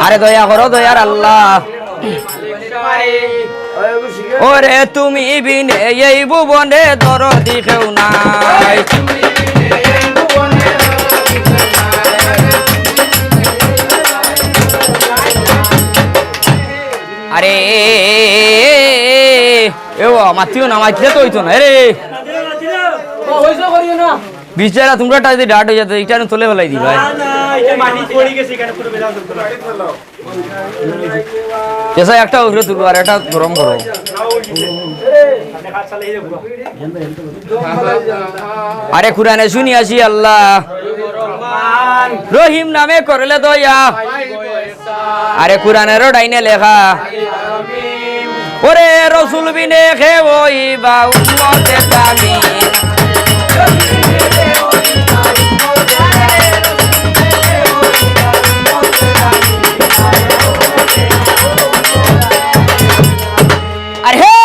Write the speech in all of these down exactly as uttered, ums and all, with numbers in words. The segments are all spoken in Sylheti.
আরে দয়া করো দয়ার আল্লাহ। ওরে তুমি বিনে এই ভুবনে দরদি কেউ নাই। আরে এ ও মাতিও না, মাতিলে তো অইতো না। আরে বিচারা তুমরা টাইতে ডাট অই যাতে, ইটা আমি তুলে ফেলাই দিবা। এসা একটা উপরে তুলো আর একটা গরম করো। আরে কোরআনে শুনি আসি আল্লাহ রহিম নামে করলে দয়া। আরে কোরআনেরও ডাইনে লেখা। ওরে রসুল বিনে খে ওই বা উম্মতে দামি। আর হে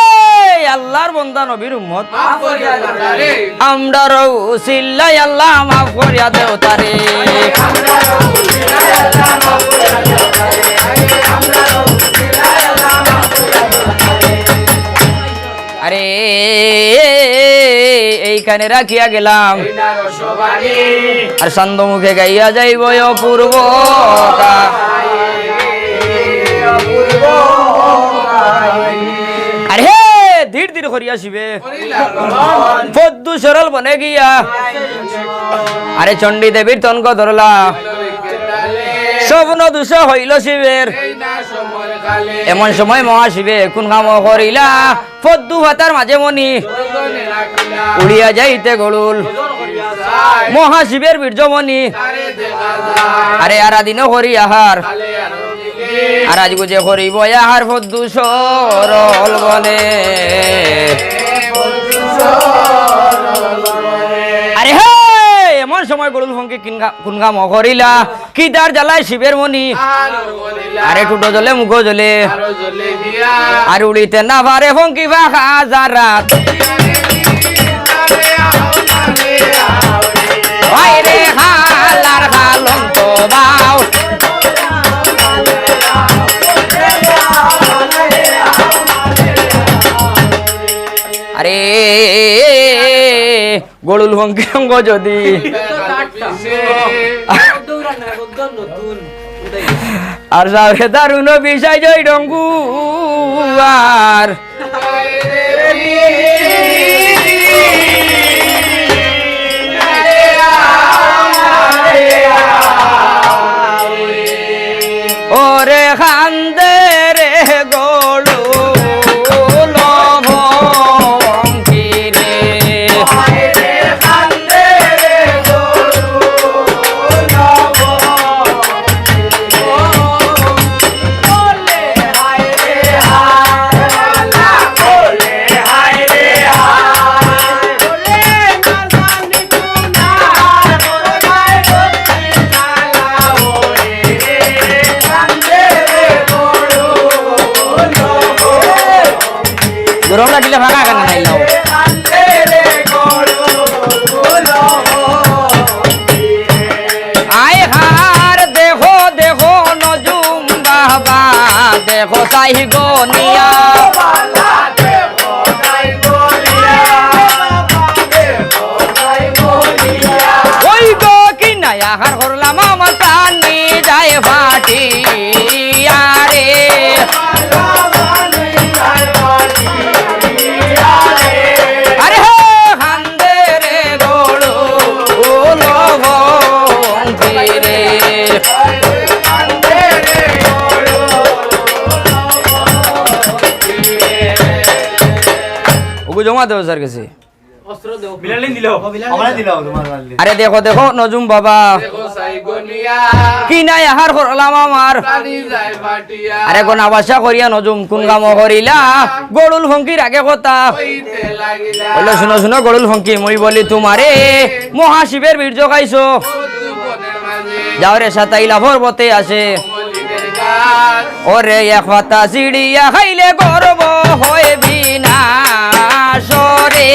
আল্লাহর বন্দা নবীর উম্মত, আমরারও উসিলায় আল্লাহ মাফ করিয়া দেও তারে। আরে এইখানে রাখিয়া গেলাম। আর চান্দ মুখে গাইয়া যাইব অপূর্ব কাহিনী। আরে হে, ধীর ধীর করিয়া শিবে পদ্মু সরল বনে গিয়া। আরে চণ্ডী দেবীর তনক ধরলা। স্বপ্ন দুষ হইল শিবের। এমন সময় মহাশিবে কোন কাম করিলা? পদ্মু পাতার মাঝে মনি উড়িয়া যাইতে গরুল মহাশিবের বীর্য মনি। আরে আরা দিনও করি আহার। আর আজ গুজে করিব আহার পদ্মু সরল বনে। আরে হে, এমন সময় গরুল ফঙ্কি কিন কা-, কোন কাম করিলা? কিতার জ্বালায় শিবের মনি। আরে ঠুটো জ্বলে, মুখো জ্বলে। আর উড়িতে না পারে ফঙ্কি পাখা যারা। হায় রে হালার হালন্ত বাউ। আরে গরুল ফঙ্কি রঙ্গ যদি। আর যাওরে দারুণ বিষয় জয় রঙ্গু আর। ওরে খান্দে রে গরুল ফঙ্কি রে। গরম লাগিলে ফাঁকা কেন নাই লাও? আয় হার দেখো দেখো নজুম বাবা, দেখো সাই গনিয়া। ওই গো কি নায়া হার করলাম আমার পানি যায় ফাটি আরে। আরে হো হান্দে রে গরুল ফঙ্কি রে। ওগো জমা দেও স্যার গেছে। অস্ত্র দেও। বিলালিন দিল। ও, বিলালিন আরে দেখো, দেখো, নজুম বাবা। দেখো, সাইগনিয়া। কি নাই আহার করলাম আমার। পানি যায় ফাটিয়া। আরে কোন আবাসা করিয়া নজুম, কোন কাম করিলা? গরুল ফঙ্কির আগে কথা। কইতে লাগিলা। বললো, শুনো, শুনো, গরুল ফঙ্কি, মুই বলি তোমারে, মহাশিবের বীর্য খাইছো। মধুবনের মাঝে। যাও রে, সাতাইলা পর্বতে আছে। ওরে এক পাতা ছিড়িয়া খাইলে গর্ব হয় বিনাশ রে।